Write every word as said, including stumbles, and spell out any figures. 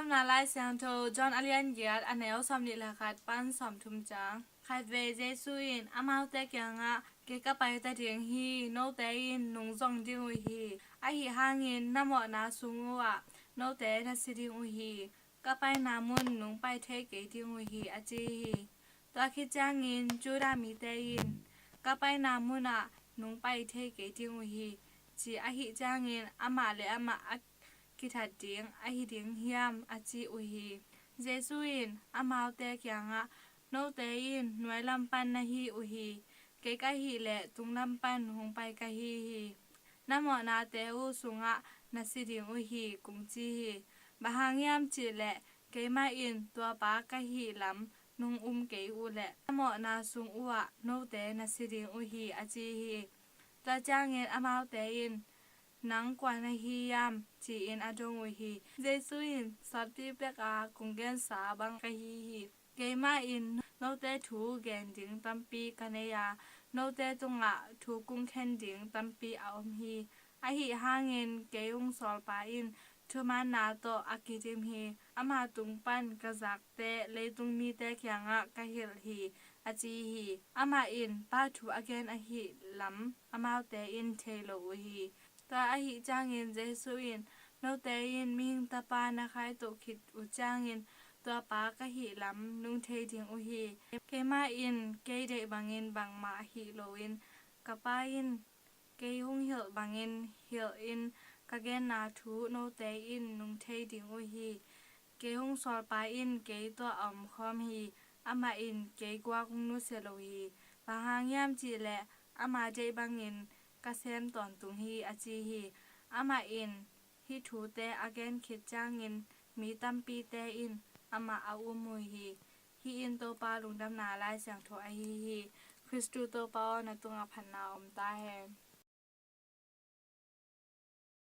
Lungdamna Lai Siangtho John a lian giat, a neu sawmnih le khat pan sawmthum ciang. Khatvei Jesu in amaute kiangah, "Kei ka pai ta ding hi, note in nung zong ding uh hi. Ahi hangin na mawhna sung uhah note na si ding uh hi. Ka paina mun nung pai thei kei ding uh hi," a ci hi. Tua khit ciangin Judah mite in, "Ka paina munah nung pai thei kei ding uh hi," ci ahih ciangin, "Amah le amah a kithat ding ahi ding hiam?" a ci uh hi. Jesu in amaute kiangah, "Note in nuai lam pan na hi uh hi. Kei ka hih leh tung lam pan hong pai ka hi hi. Na mawhnate uh sungah na si ding uh hi," kong ci hi. Bang hang hiam cih leh, keimah in tua Pa ka hih lam nung um kei uh leh, na mawhna sung uhah note na si ding uh hi, a ci hi. Tua ciangin amaute in, "Nang kua na hi hiam?" ci-in a dong uh hi. Jesu in, "Sawtpi peka kong gensa bang ka hi hi. Keimah in note thu gen ding tampi ka nei a, note tungah thu kong khen ding tampi a om hi. Ahi hangin kei hong sawlpa in thumaanna tawh a kidim hi. Ama tung pan ka zakte leitung mite kiangah ka hilh hi," a ci hi. Amah in Pa thu a gen ahi lam amaute in thei lo uh hi. Tua ahih ciangin Jesu in, "Note in Mihing Tapa na khaitoh khit uh ciangin tua Pa ka hih lam nung thei ding uh hi. Keimah in kei deih bangin bangmah hih loin, ka Pa in kei hong hilh bangin hilhin ka genna thu note in nung thei ding uh hi. Kei hong sawlpa in kei tawh a omkhawm hi. Amah in kei guak hong nusia lo hi. Bang hang hiam cih leh ama deih bangin ka sem tawntung hi," a ci hi. Amah in hih thute a gen khit ciangin mi tampite in amah a um uh hi. Hih in Topa Lungdamna Lai Siangtho ahi hi. Khristu Topa aw, na tungah phatna om ta hen.